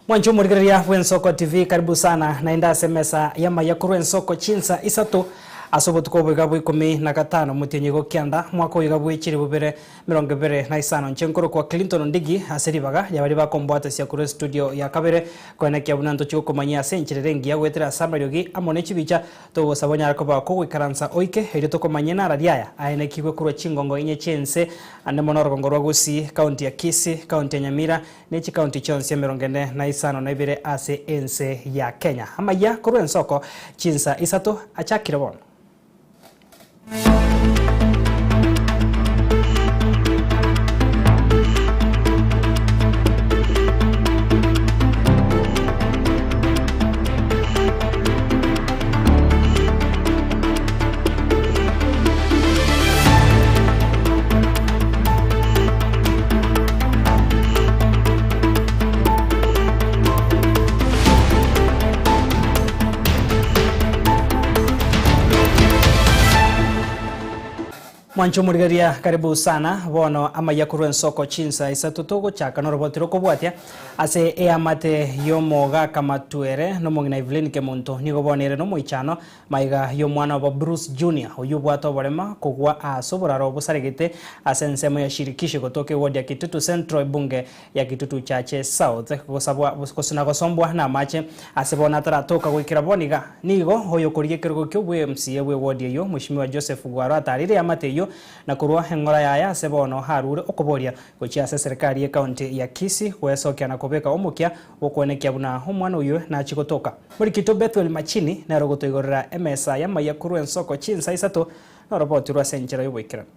Mwanche omorigereria bw'Ensoko TV karibu sana naende ase emesa y'amaya korwa Ensoko chinsa isato ase obotuko oboiga bwa ikomi na gatano omotienyi gokianda mwaka oiga bwe chilifu bibere merongo ebere na isano. Inche nkorokwa Clinton Ondigi ase ribaga ria baria bakombwatesia korwa estudio ya kabere koenekia buna ntochi gokomanyia ase enchera ere engiya goetera ase amariogi amo ne chibicha Togosaba onyare koba kogoikaransa oike, erio tokomanyie nara riaya aenekigwe korwa chingongo inye chi'ense, ande mono orogongo rwa Gusii, county ya Kisii, county ya Nyamira, ne chicounty chionsi emerongo ene na isano na ibere ase ense ya Kenya. Amayia korwa ensoko chinsa isato achakire bono. Mwanche omorigereria karibu sana bono amaiya korwa ensoko chinsa isato togochaka noroboti rokobwatia ase eamate yomogaka Matuere nomong'ina Evelyn Kemunto nigo bono ere nomoichano Maiga y'omwana obo Bruce Junior, oyio obwate oborema kogwa aase oboraro bosaregete ase ensemo ya Shirikisho gotoka eward ya Kitutu Central ebunge ya Kitutu Chache South gosabwa gose na gosombwa namache ase bono ataratoka goikera bono iga. Nigo oyokorigia ekerogo ki'obwe MCA bwe ward eyio Mweshimiwa Joseph Gwaro atarire eamate eyio na korwa eng'ora yaye ase bono arure okoboria gochia ase eserekari ye county ya Kisii goesokia na kobeka omokia Gokwenekia buna omwana oyio nachie gotoka. Morikito Bethuel Machini nere ogotoigorera emesa y'amaiya korwa ensoko chinsa isato noroboti rwa ase enchera y'oboikeranu.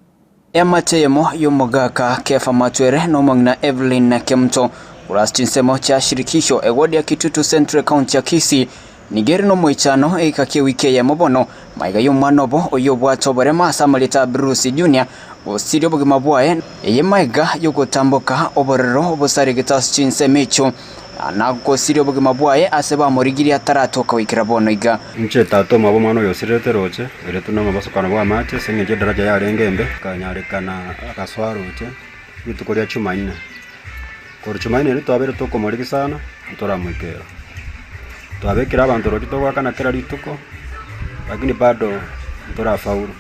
Eamate eyemo y'omogaka Kefa Matwere na omong'ina Evelyn Kemunto korwa ase chinsemo chia Shirikisho eward ya Kitutu Central ecounty ya Kisii nigo ere nomoichano egeka ki'ewiki eyemo bono magega y'omwana obo oyio obwate oborema ase amarieta a Bruce Junior gosiria obogima bwaye Eye magega y'ogotamboka obororo bosaregete ase chinsemo echio, na gosiria obogima bwaye ase bamorigirie ataratoka goikera bono iga. Inche tata omwabo omwana oyo osirerete roche, erio tuna omobasokano bw'amache, ase engencho edaraja yarenge embe, akanyarekana agasoa roche rituko ria Chumaine. Korwa Chumaine erio twabeire tokomorigia sana, ntoramoikera. Twabekire abanto roche togoakana kera rituko, lakini bado ntorafaulu.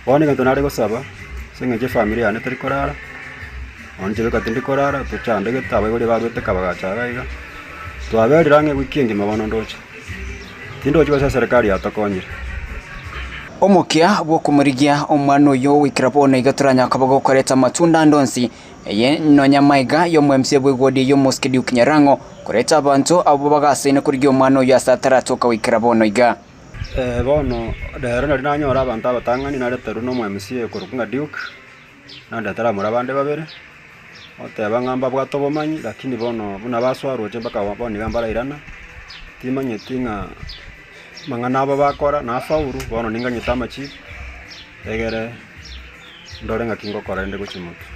Bono egento nare gosaba, ase eng'encho efamiri yane teri korara, nonya inche bweka tindi korara, tochandegete abaibori barwete kabagacha iga iga, twaberire ang'e ewiki engima bono ndoche. Tindochi gose eserekari yatokonyire. Omokia bw'okomorigia omwana oyio goikera bono iga toranyare koba gokoreta amatunda ande onsi, eye nonya amaiga y'omwemse bw'egodi y'omosike Duke Nyarang'o, koreta abanto abwo bagasaine korigia omwana oyio ase ataratoka goikera bono iga. Bono rero nario nanyora abanto abatang'ani nareterwe na omo-MCA okorokwa ng'a Duke, nandetera abamura bande babere, oteba ng'a mbabwate obomanyi lakini bono buna basoa roche mpaka bono iga mbarairana, timanyeti ng'a amang'ana abo bakora nafaulu, bono ninganyete amachibu, egere ndore ng'aki ngokora rende gochia motwe.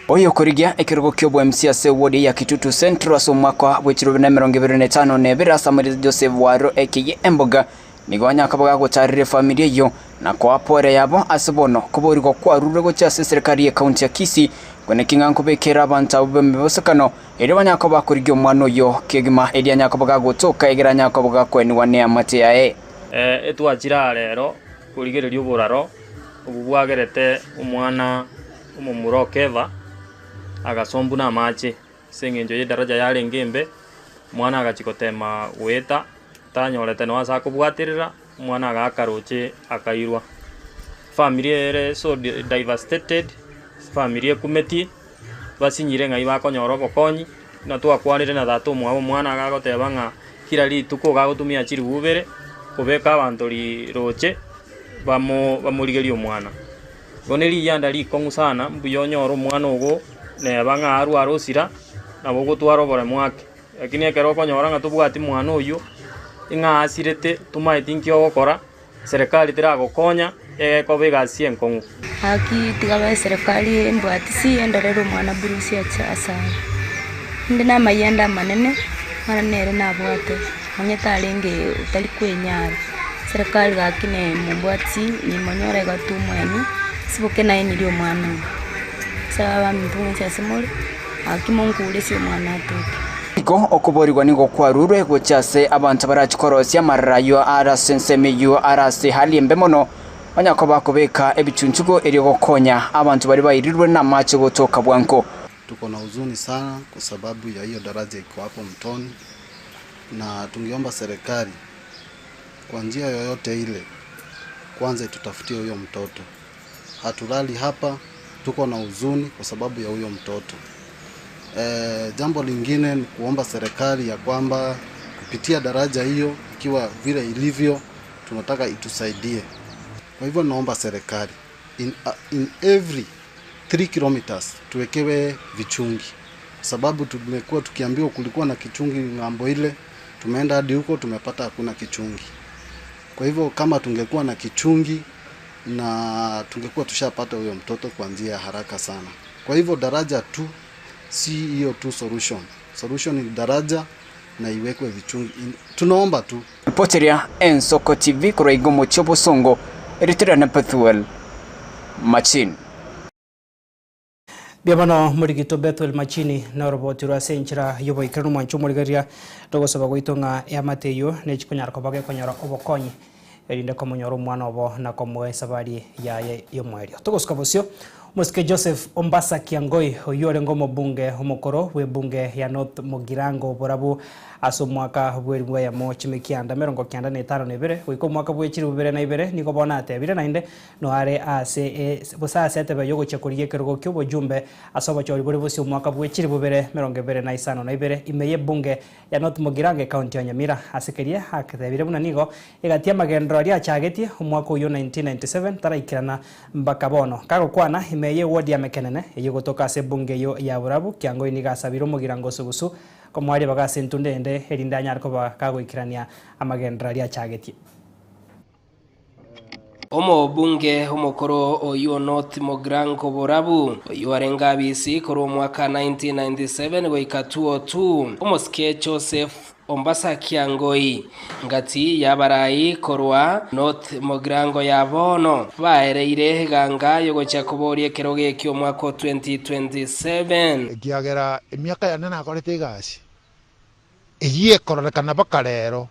Oyokorigia ekerogo ki'oboMC ase ewodi ya Kitutu Central ase omwaka bwe chirobere na emerongo ebere na etano na ebere ase amarieta Joseph Waro Ekeyie Emboga nigo anyakabaga agotaarera efamiri eyio na koa pore yabo ase bono koborigwa kwarurwe gochia ase eserekari y'ecounty ya Kisii kweneki ng'a nkobekera abanto abwo b'emebosokano erio banyare koba bakorigia omwana oyio kegima erio anyare koba gagotoka egere anyare koba gakoenigwa neamate yaye. Etwachire aa rero korigereria oboraro obwo bwagerete omwana omomura o Keva agasombwa namache ase eng'encho y'edaraja yarenge embe, omwana agachia gotema goeta, tanyorete nonya ase akobwaterera, omwana agaaka roche akairwa. Efamiri ere so devastated, efamiri ekumeti, basinyire ng'ai bakonyora obokonyi, buna twakwanire na tata omwabo omwana iga agoteba ng'a kira rituko iga agotumia chiribu ibere, kobeka abanto ri roche bamo bamorigerie omwana. Igo ne riyanda rikong'u sana, mbuya onyore omwana ogo neba ng'a arware osira, nabo ogotwara oboremu ake. Lakini ekero okonyora ng'a tobwati mwana oyio, ing'a asirete, tomaeti nki ogokora, serikali teragokonya, egekoba egasi enkong'u. Gaki tiga bae eserekari embwatisi endorere omwana Bruce ache ase are. Inde namayianda amanene, omwana nere nabwate, onye tarenge otari kwenyara. Serikali gaki ne mombwatisi nimonyore iga tu omweni, siboke naye nirie omwana oyo. Ase abaminto mwensi ase more, gaki monkuresie omwana atoke. Igo okoborigwa nigo kwarurwe gochia ase abanto barache korosia amarara ayio are ase ensemo eyio are ase hali embe mono, onye koba kobeka ebichunchugo erio gokonya abanto baria bairirwe namache gotoka bwango. Tuko na huzuni sana kwa sababu ya hiyo daraja iko hapo mtoni, na tungeomba serikali kwa njia yoyote ile, kwanza itutafutie huyo mtoto. Hatulali hapa, tuko na huzuni kwa sababu ya huyo mtoto. Jambo lingine ni kuomba serikali ya kwamba kupitia daraja hiyo ikiwa vile ilivyo, tunataka itusaidie. Kwa hivyo naomba serikali in every 3 kilometers tuwekewe vichungi, sababu tumekuwa tukiambiwa kulikuwa na kichungi ng'ambo ile, tumeenda hadi huko tumepata hakuna kichungi. Kwa hivyo kama tungekuwa na kichungi na tungekuwa tushapata huyo mtoto kwa njia ya haraka sana. Kwa hivyo daraja tu si hiyo tu solution. Solution ni daraja na iwekwe vichungi. Tunaomba tu. Ripoteria Ensoko TV korwa igo omochie obosongo eritera na Bethuel Machini. Mbuya mono morigito Bethuel Machini na oroboti rwa ase enchera y'oboikeranu omwancho omorigereria togosaba gwaito ng'a eamate eyio nechikonyara koba gekonyora obokonyi erinde komonyora omwana obo na komoa esabari yaye y'omoerio. Togosuka bosio Omosike Joseph Ombasa Kiangoi, oyio orenge omobunge omokoro bw'ebunge ya North Mugirango borabu ase omwaka bw'elifu eyemo chimikianda emerongo kianda na etano na ebere goika omwaka bwe chilifu bibere na ibere, nigo bono atebire naende noare ase gose ase etebe y'ogochia korigia ekerogo ki'obojumbe ase obochori bore bosio omwaka bwe chilifu bibere emerongo ebere na isano na ibere ime y'ebunge ya North Mugirango ecounty ya Nyamira. Ase keria atebire buna nigo egati y'amagenderero aria achagetie omwaka oyio 1997 taraikerana Mbaka bono, kagokwana ime y'ewodi ya Mekenene, eyio gotoka ase ebunge eyio ya Borabu, Kiangoi nigo asabire omogirango osugusu komoa ribaga ase entunda ende, erinde anyare koba kagoikerania amagenderero aria achagetie. Omobunge omokoro oyio North Mogrango Borabu, oyio arenge abisi korwa omwaka 1997 goika 2002, omosike Joseph Ombasa Kiangoi, ngati y'abarai korwa North Mogrango ya bono, baereire eganga y'ogochia koboria ekerogo ekio omwaka o 2027. Ekiagera emiaka yane nakorete egasi eyio ekororekana mpaka rero,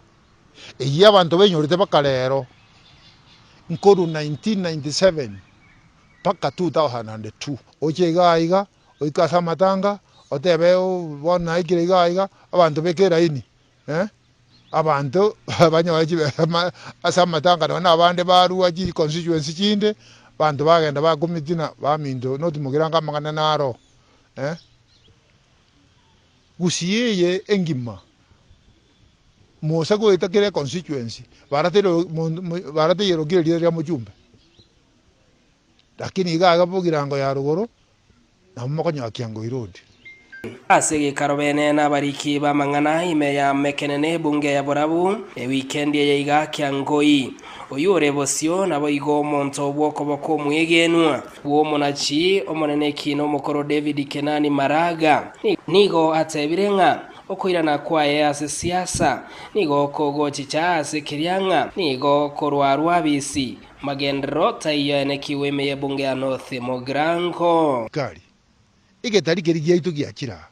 eyio abanto bainyorete mpaka rero, nkorwa 1997 mpaka 2002. Oche igaa iga, Oike ase amatanga, otebe, Bono naikire iga aiga, abanto beke eraini, eh, abanto banyore chibesa ase amatanga nonya na abande barua chi constituency chinde, abanto bagenda bakomitina baminto notimokera amang'ana naro, eh. Gusii eye engima, mosa goeta kera econstituency, barateirokia erieta ria mochumbe. Lakini iga iga bogirango ya rogoro, nabo mokonyora Kiangoi Road. Ase egekaro bene nabariki b'amang'ana ime ya Mekenene ebunge ya Borabu ewikendi eye iga Kiangoi. Oyio ore bosio naboigo omonto bw'okoboko omwegenwa bw'omonachi omonene ekiina omokoro David Kenani Maraga nigo atebire ng'a okoirana kwaye ase siasa nigo kogochicha ase keria ng'a nigo korwarwa abisi Magenderero taiyo aenekiwe ime y'ebunge ya North Mugirango. Kari, egetari keria giaito giachire aa,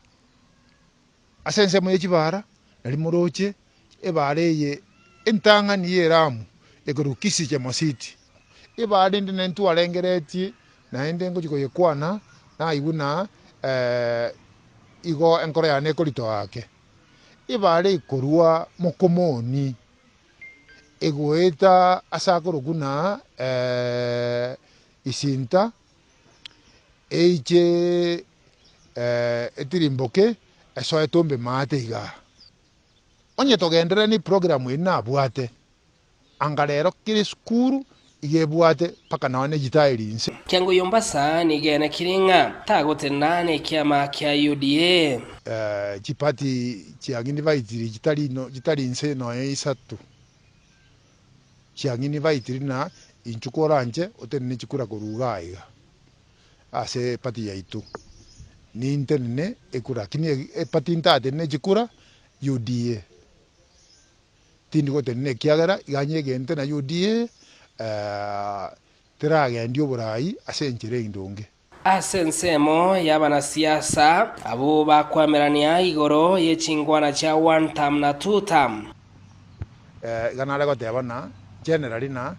ase ensemo ye chibara, nario moroche ebaara eye entang'ani y'Elamu ekorokwa Kisii Chemosit. Ebaara ende naende twarengeretie, naende ngochia koyekwana, naigwe na igo enkoro yane ekoritoa ake. Ebaara ekorwa Mokomoni. Egoeta ase akorokwa na Isinta, eiche etirimboke esoe tombe maate igaa. Onye togenderere ne program eye nabwate, anga rero kera esukuru iga ebwate mpaka nonya ne chitairi inse. Kiango Yombasa nigo enekire ng'a tagotenena nekiama kia UDA. Chipati chiang'ini baitiri chitari chitari inse nonya isato, chiang'ini baitiri na inchuo koranche otenene chikura korwa igaa iga ase epati yaito, nintenene ekura lakini epati ntatenene chikura UDA. Tindi gotenena ekiagera iga nyegente na UDA teragendia oborai ase enchera endonge. Ase ensemo y'abanasiasa abwo bakwamerania igoro ye chingwana chia one term na two term. Iga nare goteba na generally na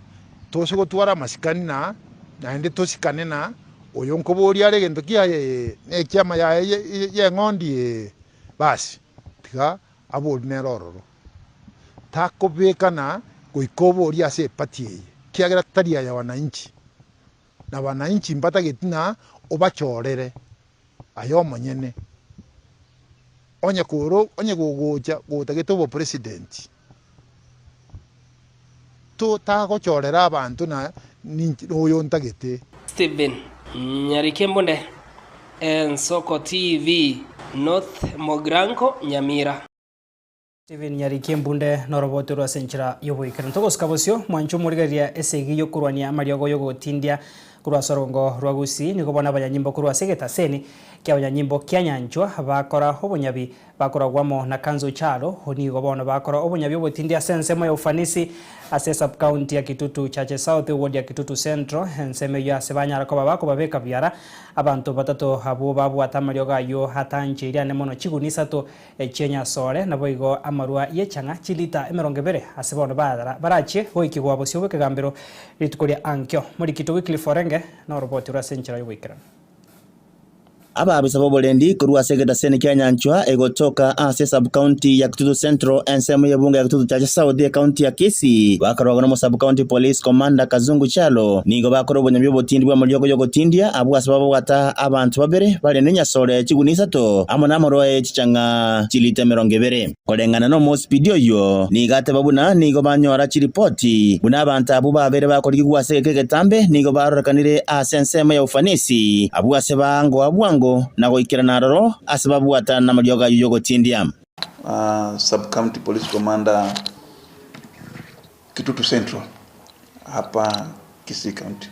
tose gotwara amasikani na naende tosikane na oyo nkoboria are egento kiaye ee, na ekiama yaye y'eng'ondi ee, basi tiga abori nere ororo. Takobekana goika oborie ase eparty eye, ekiagera tari aya wananchi, na wananchi mbatageti ng'a obachorere aye omonyene. Onye koro onye gogocha gotagete obopresident, totagochorera abanto na ninche noyo ntagete. Stephen Nyarikembunde, Ensoko TV, North Mogrango, Nyamira. Stephen Nyariki embunde noroboti rwa ase enchera y'oboikeranu. Togosika bosio, mwanche omorigereria esegi y'okorwania amariogo y'ogotindia korwa ase orongo rwa Gusii. Nigo bono abanyanyimbo korwa ase egetaseni ki'abanyanyimbo kia Nyanchwa bakora obonyabi bakoragwa amo na Kanzu Charo. Nigo bono bakora obonyabi obotindi ase ensemo ya ufanisi ase esubcounty ya Kitutu Chache South, eward ya Kitutu Central, ensemo eyio ase banyara koba bakobabeka biara abanto batato abwo babwate amariogo ayio atancheiri ane mono chiguni isato Echi'enyasore, naboigo amarwa y'echang'a chilita 20, ase bono barachie goikigwa bosio bw'ekegambero rituko ria ankio. Morikito Wycliffe orenge noroboti rw'ase enchera y'oboikeranu. Abaabisa b'oborendi korwa ase egetaseni kia Nyanchwa egotoka ase esub-county ya Kitutu Central ensemo y'ebunge ya Kitutu Chache South ecounty ya Kisii bakarwagwa nomo sub-county police commander Kazungu Kyalo nigo bakora obonyambi obotindi bw'amariogo y'ogotindia abwo ase babwata abanto babere bare nenyasore chiguni isato amo namorwa e chichang'a chilita 20. Koreng'ana nomosipidi oyio, nigo ateba buna nigo banyora chiripoti buna abanto abwo babere bakorigigwa ase egeka egetambe nigo barorekanire ase ensemo ya ufanisi, abwo ase baangoa bwango na goikerana aroro ase babwatana namariogo ayio y'ogotindia. Sub County Police Commander Kitutu Central hapa Kisii County.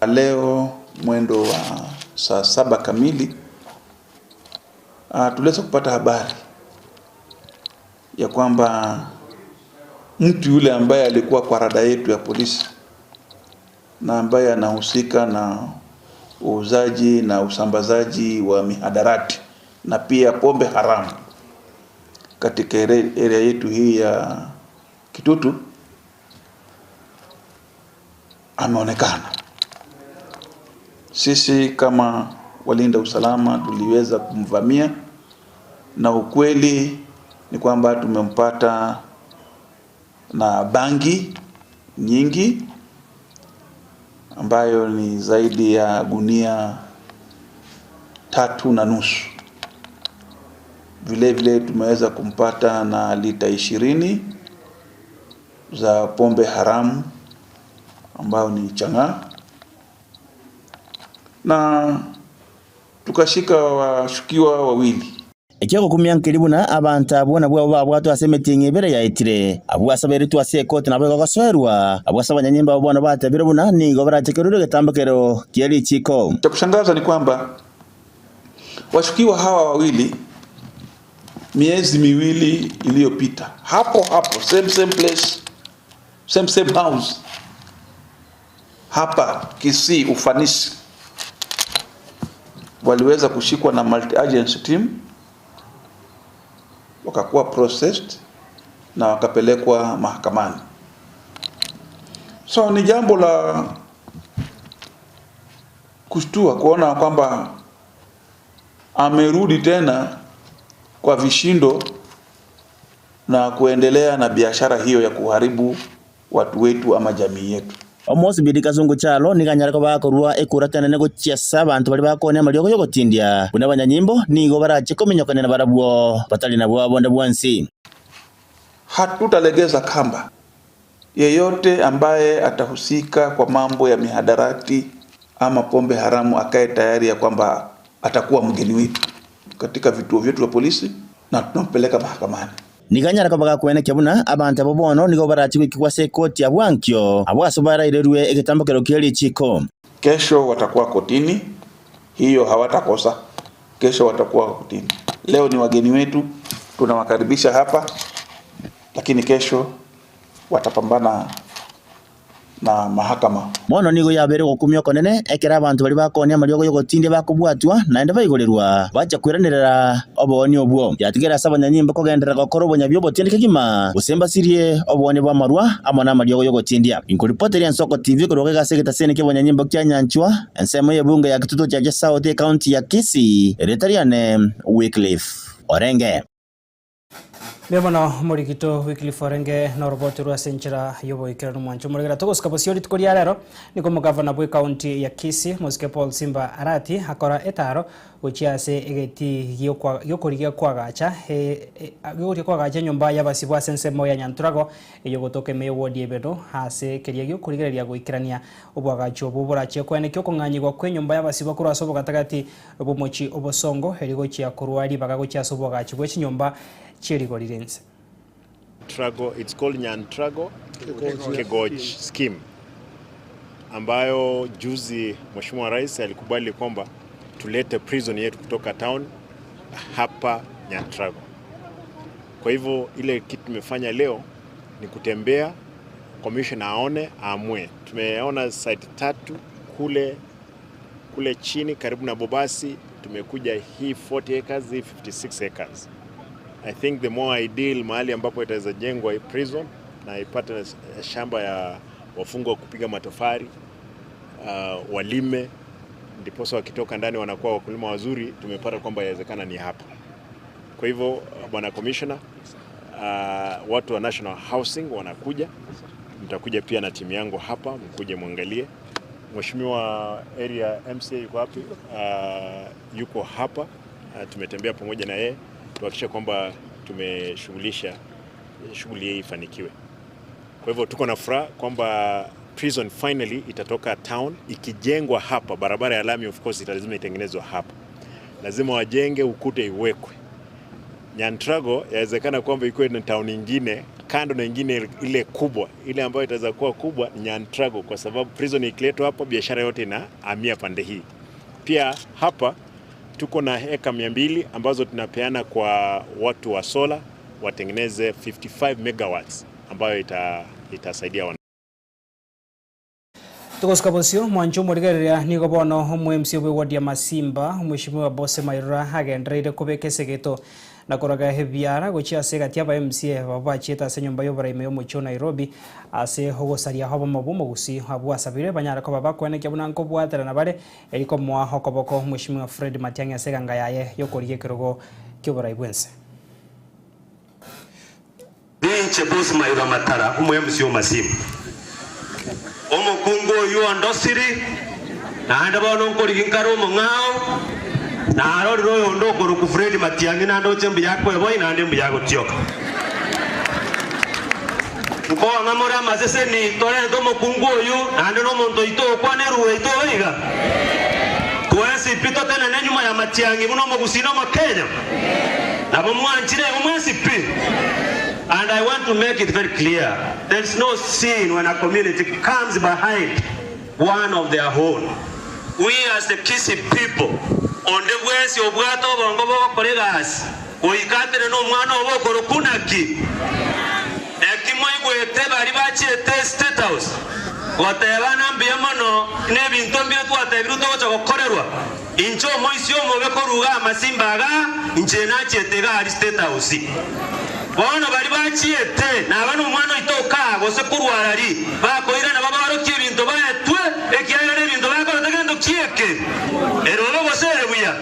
Leo mwendo wa saa saba kamili tuliweza kupata habari ya kwamba mtu yule ambaye alikuwa kwa rada yetu ya polisi na ambaye anahusika na uuzaji na usambazaji wa mihadarati na pia pombe haramu katika area yetu hii ya Kitutu ameonekana. Sisi kama walinda usalama tuliweza kumvamia na ukweli ni kwamba tumempata na bangi nyingi ambayo ni zaidi ya gunia 3.5. Vile vile tumeweza kumpata na lita 20 za pombe haramu ambayo ni chang'aa, na tukashika washukiwa wawili. Ekiagokumia nkeri buna abanto abwo nabwo abwo babwatwe ase emetienyi ebere yaetire, abwo asaberetwe ase ekoti nabo igogosoerwa, abwo ase abanyanyimbo abwo bono batebire buna nigo barachekererwe egetambokero kie richiiko. Cha kushangaza ni kwamba washukiwa hawa wawili miezi miwili iliyopita hapo hapo same same place same same house hapa Kisii Ufanisi waliweza kushikwa na multi agency team, wakakuwa processed na wakapelekwa mahakamani. So ni jambo la kushtua kuona kwamba amerudi tena kwa vishindo na kuendelea na biashara hiyo ya kuharibu watu wetu ama jamii yetu. Omosibiri Kazungu Kyalo nigo anyare koba akorua ekura tenene gochia ase abanto baria bakonia amariogo y'ogotindia buna abanyanyimbo nigo barache kominyokania nabarabwo batari nabwo bonde bwensi. Hatutalegeza kamba. Yeyote ambaye atahusika kwa mambo ya mihadarati ama pombe haramu akae tayari ya kwamba atakuwa mgeni wetu katika vituo vyetu vya polisi na tunampeleka mahakamani. Nigo anyare koba gakwenekia buna abanto abo bono nigo barache goikigwa ase ekoti ya bwankio, abwo ase barairerwe egetambokero kie richiiko. Kesho watakuwa kotini, hiyo hawatakosa. Kesho watakuwa kotini. Leo ni wageni wetu, tunawakaribisha hapa, lakini kesho watapambana na mahakama. Bono nigo yabeire ogokumia okonene ekero abanto baria bakoonia amariogo y'ogotindia bakobwatwa, naende baigorerwa, bacha koiranerera oboonia obwo. Yatigaire ase abanyanyimbo kogenderera gokora obonyabi obotindi kegima, gose mbasirie oboonia bw'amarwa amo namariogo y'ogotindia. Inkoripoteria Ensoko TV korwa iga ase egetaseni ki'obonyanyimbo kia Nyanchwa, ensemo y'ebunge ya Kitutu Chache South, ecounty ya Kisii, erieta riane Wycliffe Orenge. Mbuya mono omorikito Wycliffe Orenge noroboti rwa ase enchera y'oboikeranu mwanche omoregera. Togosika bosio rituko ria rero nigo omogavana bw'ecounty ya Kisii Mosike Paul Simba Arati akora etaro gochia ase egetii giokorigia koagacha giokorigia koagacha enyomba y'abasibwa ase ensemo ya Nyanturago eyogotoka ime y'ewodi Ebeno ase keria giokorigereria goikerania oboagachi obwo borachie koenekia okong'anyigwa kw'enyomba y'abasibwa korwa ase obogatagati bw'omochie obosongo, erio gochia korwa ribaga gochia ase oboagachi bwe chinyomba chi'erigori ri'ense. Trago, it's called Nyantrago Kegoch Scheme ambayo juzi Mheshimiwa Rais alikubali kwamba tulete prison yetu kutoka town hapa Nyantrago. Kwa hivyo ile kitu tumefanya leo ni kutembea, commissioner aone, aamue. Tumeona site tatu kule kule chini karibu na Bobasi, tumekuja hii 40 acres, hii 56 acres. I think the more ideal mahali ambapo itaweza jengwa hii prison na ipate shamba ya wafungwa kupiga matofari uh, walime ndiposa wakitoka ndani wanakuwa wakulima wazuri. Tumepata kwamba yawezekana ni hapa. Kwa hivyo bwana commissioner, uh, watu wa National Housing wanakuja, mtakuja pia na timu yangu hapa, mkuje mwangalie. Mheshimiwa area MCA yuko wapi? Uh, yuko hapa. Uh, tumetembea pamoja na yeye tuhakikishe kwamba tumeshughulisha shughuli hii ifanikiwe. Kwa hivyo tuko na furaha kwamba prison finally itatoka town ikijengwa hapa. Barabara ya lami of course italazima itengenezwa hapa, lazima wajenge ukuta iwekwe. Nyantrago yawezekana kwamba ikuwe ni town ingine kando na ingine ile kubwa, ile ambayo itaweza kuwa kubwa ni Nyantrago, kwa sababu prison ikiletwa hapa biashara yote inahamia pande hii. Pia hapa tuko na eka 200 ambazo tunapeana kwa watu wa sola watengeneze 55 megawatts ambayo ita, itasaidia wana Togosika bosio mwancho omorigereria nigo bono omo-MC bwe ward ya Masimba omweshimiwa Bose Mairura agendereire kobeka esegeto na koraga ebiara gochia ase egati aba MCA abwo bachiete ase enyomba y'oboraime y'omochie o Nairobi ase ogosaria obomo bw'omogusi abwo asabire banyare koba bakoenekia buna nkobwaterana bare eri komoa okoboko omweshimiwa Fred Matiang'i ase eganga yaye y'okorigia ekerogo ki'oborai bw'ense. Ninche Bosi Mairwa Matara, omo-MC o Masimba. Omokungu oyio ondosiri, naende bono nkorigia nkare omong'ao, narorire oyonde okorokwa Fred Matiang'i naende oche mbuya akweboyia naende mbuya agotioka. Nkong'a more amaseseni torente omokungu oyio naende nomonto oito okwane erugoro yaito iga iga. Twensi pi totenene nyuma ya Matiang'i buna omogusii na omokenya. Nabo mwanchire igo mwensi pi. And I want to make it very clear, there is no sin when a community comes behind one of their own. We as the Kisii people, onde bwensi obwate obongo bogokora egasi, goika atenene omwana obo okorokwa naki? Naki mwaigwete baria bachiete State House goteba ng'a mbuya mono nebinto mbire twatebirwe togocha gokorerwa? Inche omoisia omobe korwa iga amasimba aga, inche nachiete iga aria State House. Bono baria bachiete, naba nomwana oito okaa, gose korwa arari, bakoirana babaorokie ebinto baetwe, ekiagera nebinto bakorete gento ki eke? Ere obe gose ere buya?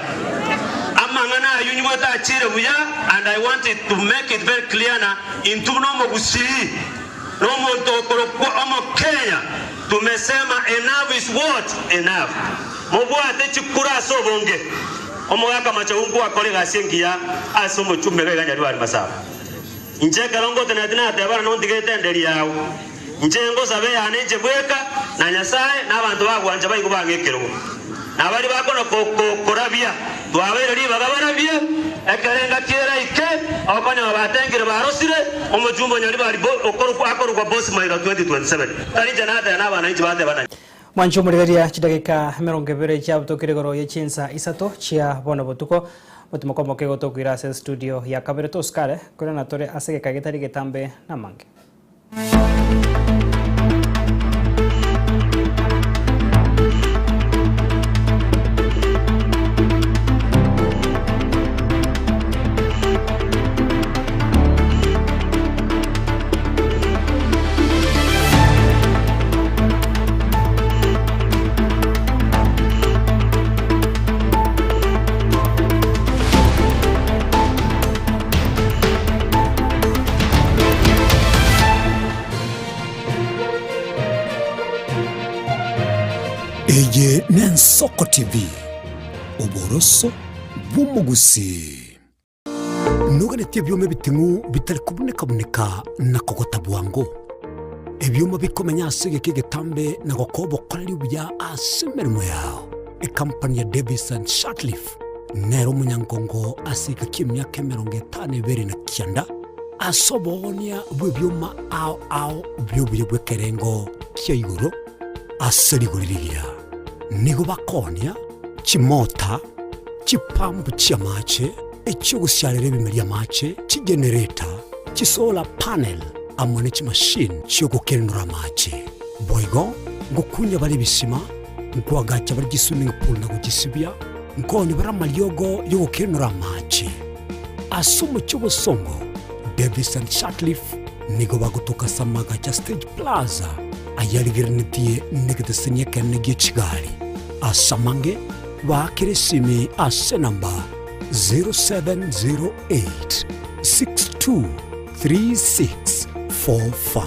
Amang'ana ayio nyigwete achire buya, and I want it to make it very clear na intwe buna omogusii, na omonto okorokwa Omokenya, tumesema enough is what? Enough. Mobwate chikura ase obonge. Omogaka Machaungu akore egasi engiya ase omochumbe iga iga Nyaribari Masaba. Inche ekero ngoteneneti natebana nontigete enderi yao. Inche ngosabe eyane inche bweka, na Nyasae, na abanto bagwancha baigwe bang'e ekerogo. Na baria bakona korabia, twabaire ribaga barabie, ekero engaki eraike, okonyora batengire barosire, omochumba o Nyaribari akorokwa Boss Maira 2027. Tari inche nateba na abananchi bateba. Mwanche omorigereria chidakika 20 chiabutokire igoro ye chinsa isato chia bono botuko. Motimoko omoke igo tokoira ase studio ya kabere tosikare, korende tore ase egeka getari getambe namange. Eye n'Ensoko TV, oboroso bw'omogusii. Noganetie ebioma ebiting'u bitari kobuneka-buneka na kogota bwango, ebioma bikomenya ase egeka egetambe na gokoa obokoreri obuya ase emeremo yao. Ekampani ya Davis and Sutcliffe nere omonyangongo ase egeka ki'emiaka 59 ase oboonia bw'ebioma ao ao bi'obuya bw'ekerengo kia igoro ase rigori rigiya. Nigo bakoonia chimota, chipampu chi'amache, echi'ogosiarera ebimeri amache, chigenereta, chisolar panel, amo ne chimashini chi'ogokenenora amache. Boigo ngokunya bare ebisima, nkoagacha bare chiswimming pool na gochisibia, nkoonia bare amariogo y'ogokenenora amache. Ase omochie obosongo, Davis and Sutcliffe nigo bagotoka ase amagacho a Stage Plaza ayarigerenetie negeteseni ekenene gie chigari. Ase amange, baakere esimi ase enamba 0708 623645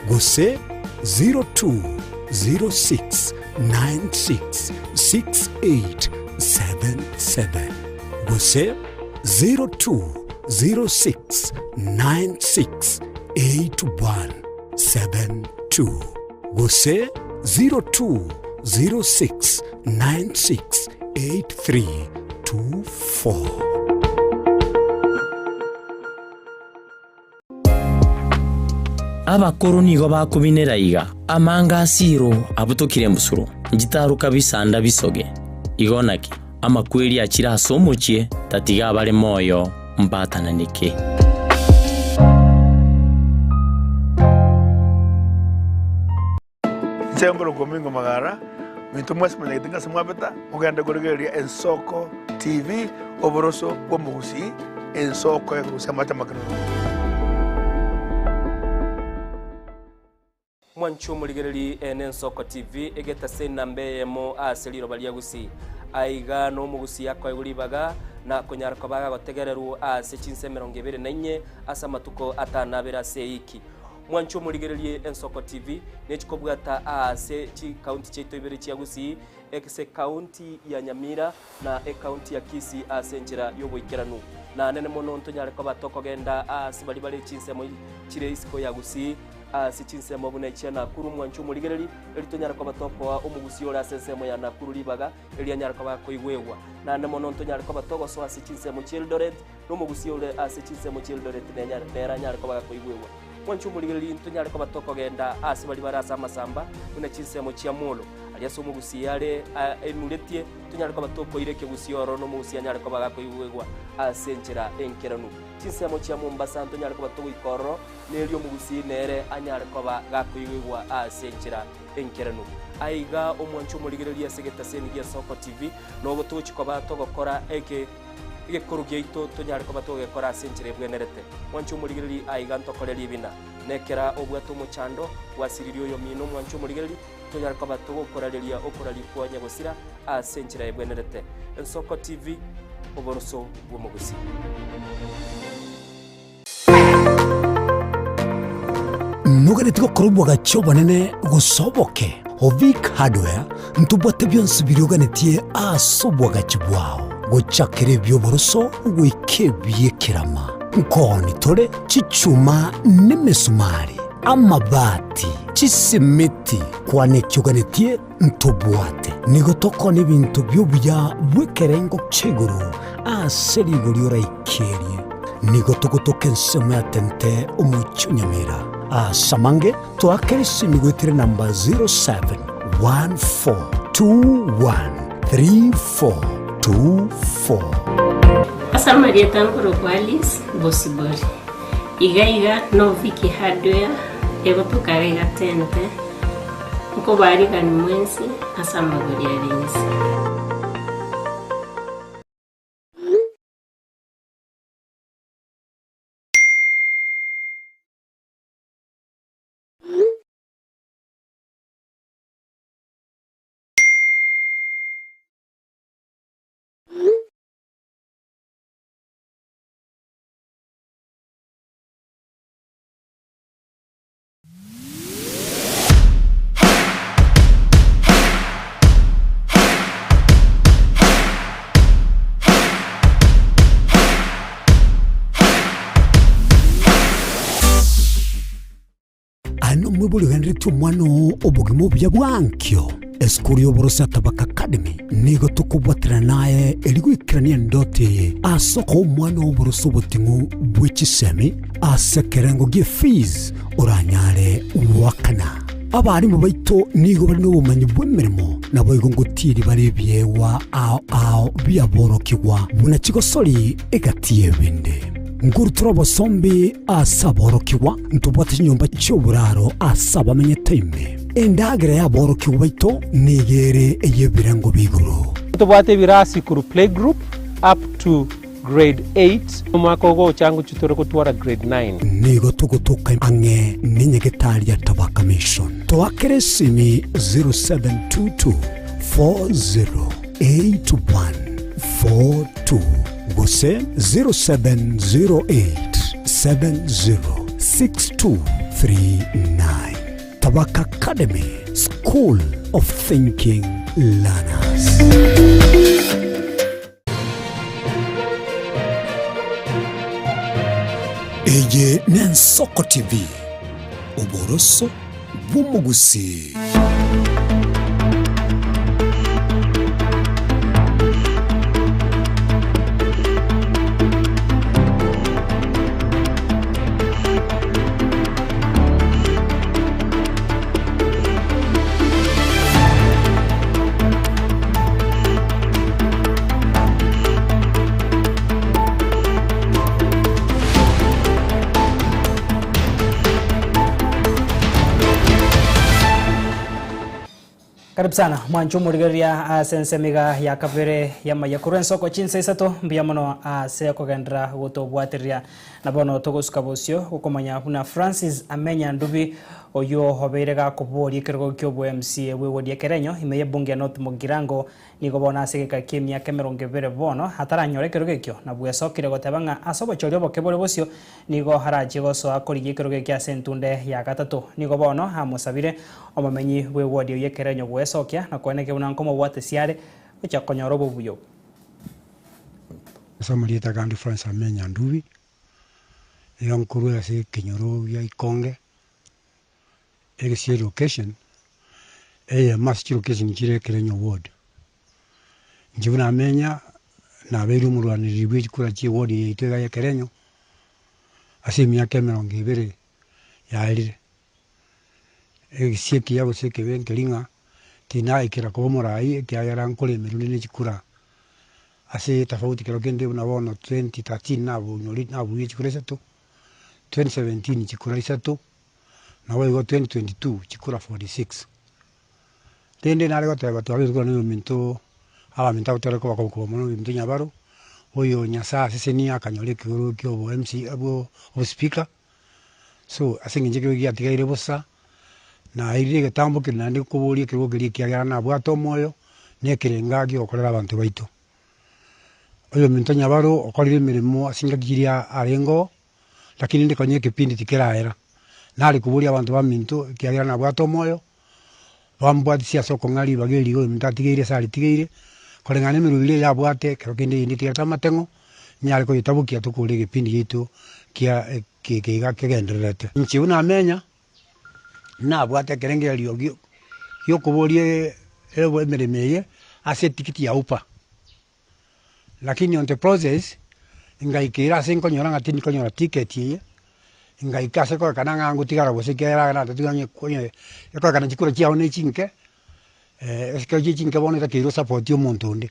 gose 0206 966877 gose 0206968172 gose 0206968324. Abakoro nigo bakobinera iga, Amanga ase iro abutokire embusuro, nchitaruka bisanda bisoge. Igo naki, amakweri achire ase omochie, tatiga abare moyo mbatananeke. Inche nkorokwa Omingo Magara, minto mwensi monyagete ng'ase mwabeta, mogende korigereria Ensoko TV, oboroso bw'omogusii, ensoko ekorusia amache amakenunu. Mwanche omorigereri ene Ensoko TV egetase enamba eyemo ase riroba ria Gusii. Aiga nomogusii akoegwa ribaga na konyara koba agotegererwa ase chinsa 24 ase amatuko 52 ase eiki. Mwanche omorigererie Ensoko TV nechikobwata aase chikaunti chiaito ibere chia Gusii, ase ekaunti ya Nyamira na ekaunti ya Kisii ase enchera y'oboikeranu. Na nene mono ntonyare koba tokogenda aase baria bare chinsemo chire isiko ya Gusii, ase chinsemo buna echia Nakuru. Mwanche omorigereri, erio tonyare koba tokoa omogusii ore ase ensemo ya Nakuru ribaga, erio anyare koba akoigwegwa. Naende mono ntonyare koba togosoa ase chinsemo chi'Eldoret, na omogusii ore ase chinsemo chi'Eldoret nere anyare koba gakoigwegwa. Mwanche omorigereria ntonyare koba tokogenda aase baria bare ase amasamba, buna chinsemo chia Molo, aria ase omogusii are enuretie, tonyare koba tokoira ekegusii ororo na omogusii anyare koba gakoigwegwa ase enchera enkeranu. Chinsemo chia Mombasa ntonyare koba togoika ororo, na erio omogusii nere anyare koba gakoigwegwa ase enchera enkeranu. Aiga omwanche omorigereria ase egetaseni gia Soko TV, nobo togochia koba togokora eke. Egekoro giaito tonyare koba togekora ase enchera ebwenerete. Mwanche omorigereria aiga ntokore ribina. Nekera obwate omochando, gwasiririe oyomino mwanche omorigereria, tonyare koba togokorareria okoraria kwa nyagosira ase enchera ebwenerete. Ensoko TV, oboroso bw'omogusii. Noganeti gokora obwagachi obonene gose oboke? Ovic Hardware ntobwate bionsi biria oganetie ase obwagachi bwao, gochakera ebi'oboroso goika ebi'ekerama. Nkooni tore chichuma nemesumari, amabati, chisimiti, kwana eki oganetie ntobwate. Nigo tokoonia ebinto bi'obuya bw'ekerengo kia igoro ase rigori oraikerie. Nigo togotoka ensemo ya Tente omochie o Nyamira. Ase amange toakere esimi goetera enamba 0714213424. Ase amarieta nkorokwa Alice Bosibori. Iga iga no Vicky Hardware egotoka iga Tente. Nkobaarigani mwensi ase amagori are inse. Omoibori ogenderetie omwana oo obogima obuya bwankio. Esukuru y'oboroso ya Tabaka Academy nigo tokobwaterana naye erio goikerania endoto eye ase okoa omwana oo oboroso oboting'u bwe chisemi ase ekerengo gie fees oranyare goakana. Abarimu baito nigo bare nobomanyi bw'emeremo, naboigo ngotieri bare ebiegwa ao ao biaborokigwa buna chigosori egati y'ebinde. Nkorutora obosombi ase aborokigwa, ntobwate chinyomba chi'oboraro ase abamenyete ime. Endagera y'aborokigwa baito nigo ere ey'ebirengo bia igoro. Ntobwate ebirasi korwa playgroup up to Grade 8, omwaka ogocha ngochia tore gotwara grade 9. Nigo togotoka ang'e nenyagetari ya Tabaka Mission. Toakere esimi 0722 408142 gose 0708 706239. Tabaka Academy, School of Thinking Learners. Eye n'Ensoko TV, oboroso bw'omogusii. Karibu sana mwanche omorigereria ase ensemo iga ya kabere y'amaiya korwa ensoko chinsa isato mbuya mono ase okogenderera gotobwatereria. Na bono togosuka bosio gokomanya buna Francis Amenya Ndubi oyio obeire gakoboria ekerogo ki'obo MCA bw'ewodi ya Kerenyo ime y'ebunge ya North Mugirango nigo bono ase egeka ki'emiaka emerongo ebere bono ataranyora ekerogo ekio na bwesokire goteba ng'a ase obochori oboke bore bosio nigo arachie gosoa korigia ekerogo ekio ase entunde ya gatato. Nigo bono amosabire omomenyi bw'ewodi eyio Ekerenyo gwesokia na koenekia buna nkomobwatesia are gochia konyora obobuya obwo. Ase amarieta gande Francis Amenya Ndubi, nigo nkorwa ase ekenyoro gia Ikonge, egesie location, eyemo ase chilocation chire Ekerenyo ward. Inche buna Amenya, nabeire omorwanereri bwe chikura chia eward eye yaito iga ya Ekerenyo, ase emiaka emerongo ebere yaerire. Egesie ekiya gose ekebe nkeri ng'a tinaikera koba omorai ekiagera nkoremerwa rinde ne chikura ase etofauti kero kende buna bono 2013 nabonyori nabuire chikura isato, 2017 chikura isato, naboigo 2022 chikura 46. Rende nare goteba twabeire korwa na oyominto abaminto abwo tore koba koba mono oyominto Nyabaro, oyo Nyasaye asesenie akanyora ekegoro kia obo MC abwo obospeaker. So ase eng'encho ekero giatigaire bosa, nairire egetambo keria naende nkoboria ekerogo keria ekiagera nabwate omoyo, na ekerenga giokorera abanto baito. Oyominto Nyabaro okorire emeremo ase engaki chiria arenge oo, lakini rende konya ekepindi tikeraera, nare koboria abanto baminto ekiagera nabwate omoyo, bambwatisia ase okong'a ribaga eri iga oyominto atigeire ase aritigeire, koreng'ana na emerobio eria yabwate ekero kende eyende etigarete amateng'o, nyare koyetabokia tokore egepindi giaito kia eke iga kegendererete. Inche buna amenya, nabwate ekerengererio giokoboria emeremo eye ase etikiti ya UPA. Lakini on the process, ngaikera ase nkonyora ng'a tindi konyora ticket eye, ngaika ase kororekana ng'a ngotigara gose ekiagera natatiga onye onye ekororekana chikura chiago ne chinke, ekero chie chinke bono otakeire osapoti omonto onde.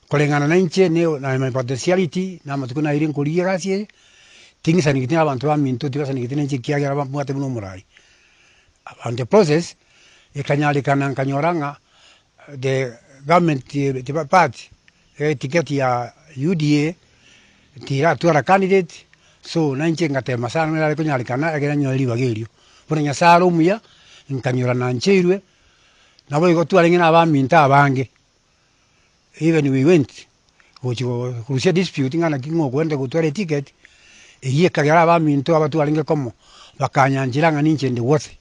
Koreng'ana na inche ne na my potentiality, na amatuko naeire nkorigia egasi eye, ting'isanegeti na abanto baminto, tibasanegeti na inche ekiagera bambwate buna omorai. On the process, ekanyarekana nkanyora ng'a the government party, eticket ya UDA tiratwara candidate, so na inche ngatema sana buna yare konyarekana ekero nanyora ribaga erio. Bono Nyasaye are omuya, nkanyora nancheirwe, naboigo twarenge na abaminto abange. Even we went gochi korusia dispute ng'a naki ng'a okoenda gotwara eticket, eyio ekagera abaminto aba twarenge komo, bakanyanchera ng'a ninche inde worthy.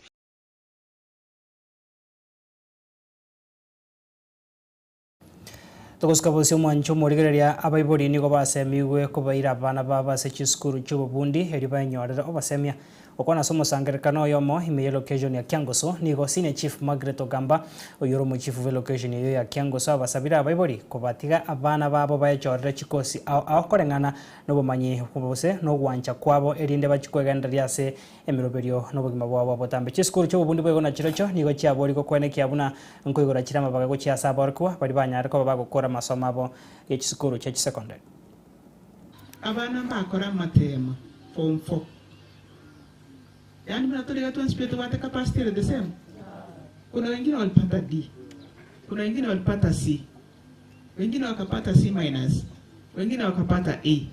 Togosuka bosio omwancho omorigereria abaibori nigo basemigwe kobaira abana babo ase chisukuru chi'obobundi erio baenyorere obosemia. Gokwana ase omosangererekano oyomo ime y'elocation ya Kiangoso, nigo Senior Chief Margaret Ogamba, oyio ore omochifu bw'elocation eyio ya Kiangoso abasabire abaibori kobatiga abana babo baechorere chikosi ao ao koreng'ana nobomanyi gose nogwancha kwabo erinde bachie kwegendereria ase emeroberio nobogima bwabo bwa botambe. Chisukuru chi'obobundi boigo na chirochio nigo chiaboria gokwenekia buna nkoigora chire amabaga gochia ase aborokigwa baria banyare koba bagokora amasomo abo ye chisukuru chia chisekondari. Abana mbakore amatemo form four. Yaani buna tore iga twensi pi tobwate capacity ere the same? Kuna wengine walipata D, kuna wengine walipata C, wengine wakapata C minus, wengine wakapata A.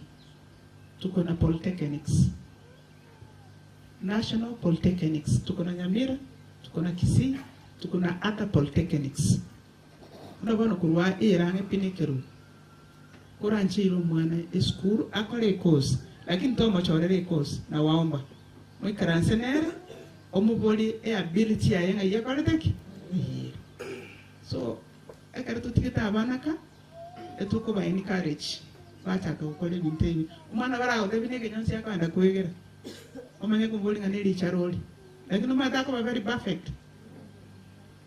Tuko na polytechnics, national polytechnics, tuko na Nyamira, tuko na Kisii, tuko na other polytechnics. Buna bono korwa ere ang'e pi nekerogo, korancheire omwana esukuru akore ecourse, lakini tomochorera ecourse na waomba moikaranse nere omoborie eability yaye ng'ai ekorete ki? Ng'ai ere. So ekero totigete abana ka, etokoba encourage bachaka gokora ebinto ebi. Omwana baragotebie na ekenyonsi akoenda kwegera, omanye komoboria ng'a nerichara ore, lakini omanyete akoba very perfect.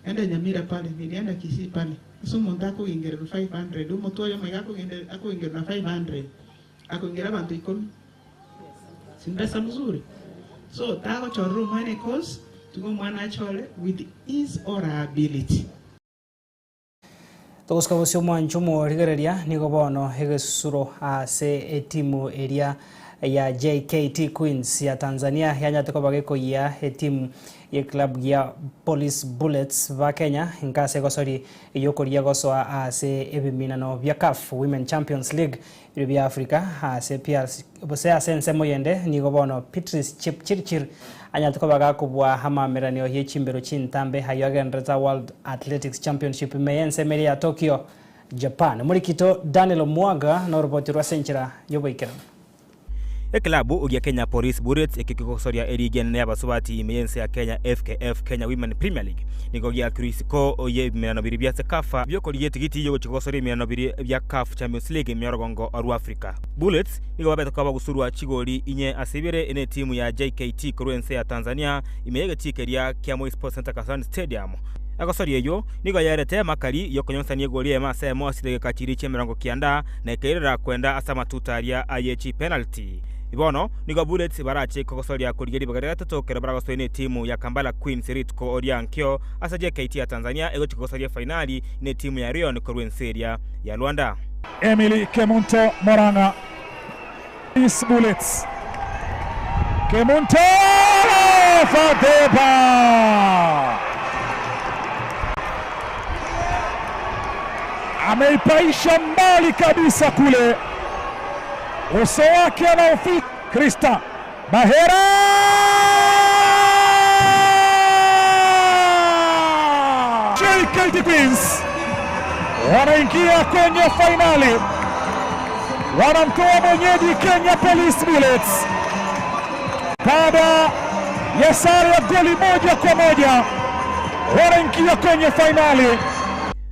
Enda Nyamira pale, nilienda Kisii pale, ase omonto akogingererwa 500, omotwe oyomo iga akogende akogingerwa na 500, akogingera abanto ikomi. Si mbesa mzuri? So tagochorera omwana ecourse, tiga omwana achore with his or her ability. Togosuka bosio omwancho omorigereria nigo bono egesusuro ase etimu eria ya JKT Queens ya Tanzania yanyarete koba gekoyia etimu ye club gia Police Bullets ba Kenya inka ase egosori eyokorigia gosoa ase ebiminano bia CAF Women Champions League Ebiro bia Africa ase PRC gose ase ensemo yende nigo bono Beatrice Chepchirchir anyarete koba gakobua amameranio ye chimbero chintambe ayio agenderete World Athletics Championship ime y'ensemo eria ya Tokyo, Japan. Omorikito Daniel Omwaga noroboti rw'ase enchera y'oboikeranu. Eklabu gia Kenya Police Bullets ekio kegosoria erigi enene y'abasubati ime y'ense ya Kenya FKF Kenya Women Premier League nigo giakirwe isiko y'ebimerano biria bia Cecafa biokorigia etigiti y'ogochia gosoria ebimerano biria bia CAF Champions League ime y'orogongo rwa Africa. Bullets nigo babete koba gosurwa chigori inye ase ibere n'etimu ya JKT korwa ense ya Tanzania ime y'egetii keria kia Moi Sports Centre Kasarani Stadium. Egosoria eyio nigo yaerete amakari y'okonyonsania egori eyemo ase eyemo ase chidageka chiria chi'emerongo kianda na ekairera kwenda ase amatuta aria aye chipenalty. Bono nigo Bullets barache kogosoria korigia ribaga ria gatato ekero baragosoe netimu ya Kampala Queens rituko ria nkio ase JKT ya Tanzania egochia kogosoria efainali netimu ya Rayon korwa ense eria ya Rwanda. Emily Kemunto Morang'a Police Bullets Kemunto Fadeba ameipaisha mbali kabisa kule, uso wake anaofi Krista Bahera JKT Queens wanaingia kwenye fainali, wanamtoa mwenyeji Kenya Police Bullets baada ya sare ya goli 1-1, wanaingia kwenye fainali.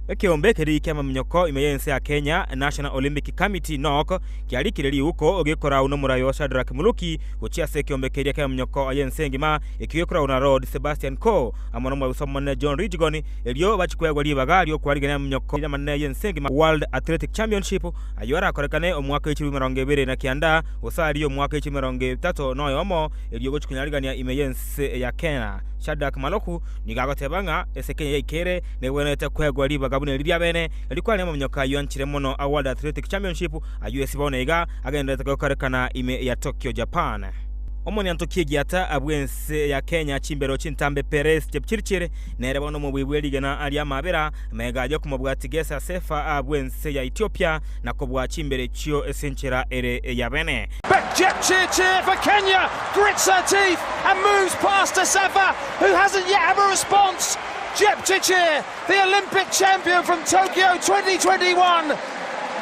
Ekeombe keria ki'amaminyoko ime y'ense ya Kenya, National Olympic Committee, NOC, kiarikire riuko gekorau nomorai o Shadrack Muluki gochia ase ekeombe keria ki'amaminyoko y'ense engima ekio gekorau na Lord Sebastian Coe amo nomobisa omonene John Ridgegon erio bachie koegwa ribaga ri'okwarigania amaminyoko amanene y'ense engima World Athletic Championship ayio arakorekane omwaka w'echilifu 29 gose aria omwaka w'echilifu 31 erio gochia konyarigania ime y'ense ya Kenya. Shadrack Maloku nigo agoteba ng'a ase Kenya yaikeire Nebwenerete kwegwa ribaga buna eri riabene, erio kwarenge amaminyoka ayio anchire mono a World Athletic Championship, ayio ase bono iga agendererete gokorekana ime ya Tokyo, Japan. Omonyantoki egiata bw'ense ya Kenya chimbero chintambe Peres Jepchirchir nere bono omobui bwe rigena ri'amabera, amaiga ay'okomobua Tigese Assefa bw'ense ya Ethiopia na kobua chimbero echio ase enchera ere eyabene. But Jepchirchir for Kenya grits her teeth and moves past Assefa who hasn't yet have a response. Jepchirchir, the Olympic champion from Tokyo 2021,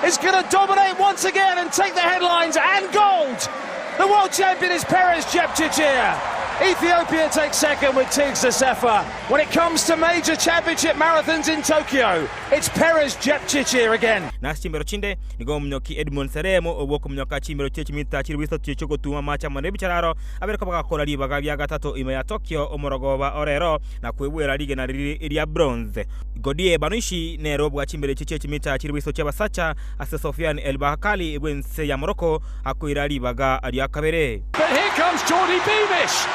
is going to dominate once again and take the headlines and gold. The world champion is Peres Jepchirchir. Ethiopia takes second with Tigst Assefa. When it comes to major championship marathons in Tokyo, It's Peres Jepchirchir again. Na ase chimbero chinde nigo omonyoki Edmund Serem obw'okomonyoka chimbero chie chimita chilifu isato chi'ogotuma amache amo nebichararo abereko bagakora ribaga ria gatato ime ya Tokyo omorogoba o rero na kweboera rigena riria ria bronze. Godie Banushi nere obwa chimbero echio chie chimita chilifu isato chi'abasacha ase Sofiane El Bakkali bw'ense ya Morocco akoira ribaga ria kabere. But here comes Geordie Beamish.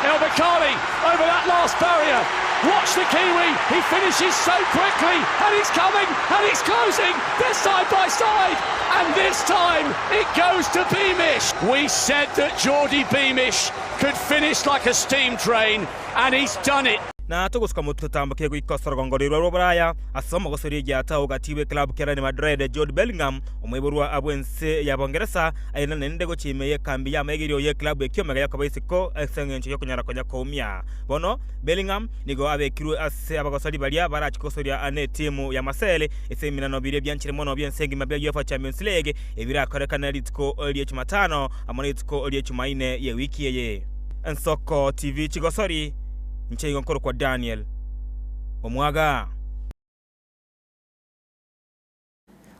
El Bakkali over that last barrier. Watch the Kiwi. He finishes so quickly and he's coming and he's closing. They're side by side. And this time it goes to Beamish. We said that Geordie Beamish could finish like a steam train and he's done it. Na togosuka motwe totamboke goika ase orogongo rorwa rwa Boraya, ase omogosori egiata ogati bw'eklabu kia Real Madrid Jude Bellingham, omoiborwa bw'ense ya Bongeresa, airane naende gochia ime y'ekambi y'amaigerio y'eklabu ekiomega yakoba isiko ase engencho y'okonyara konya koumia. Bono Bellingham nigo abekirwe ase abagosori baria barache kogosoria n'etimu ya Marseille ase eminano biria bianchire mono bi'ense engima bia UEFA Champions League ebirakorekane rituko rie Jumatano amo nerituko rie Jumaine y'ewiki eye. Ensoko TV Chigosori. Inche igo nkorokwa Daniel omwaga.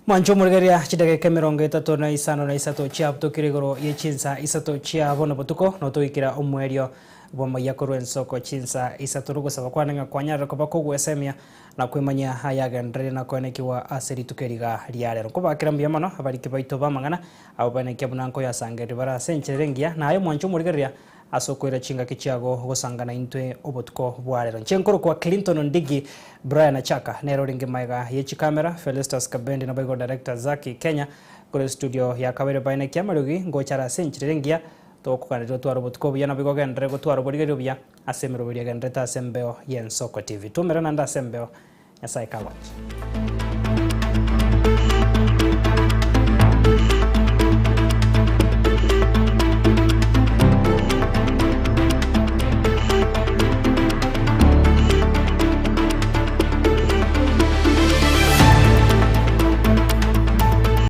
Mwanche omorigereria chidageka 36 chiabutokire igoro ye chinsa isato chia bono botuko, notoikera omoerio bw'amaiya korwa ensoko chinsa isato nogosaba kwane ng'a kwanyarire koba kogwesemia na kwemanyia ayagendereire na koenekiwa ase rituko eriga ria rero. Nkobakera mbuya mono abariki baito b'amang'ana abwo baenekia buna nkoyasangereria bare ase enchera engiya, na aye mwanche omorigereria Ase okoira chingaki chiago gosangana intwe obotuko bwa rero. Inche nkorokwa Clinton Ondigi, Brian Achaka nere orenge magega ye chikamera, Felistus Kabendi naboigo Director Zaki Kenya kore studio ya kabere baine Kiamariogi ngocha are ase enchera ere engiya tokoganeria otware obotuko obuya naboigo ogenderere gotwara oborigereria obuya ase emeroberio egendererete ase embeo y'Ensoko TV. Twomera naende ase embeo Nyasae kagwancha.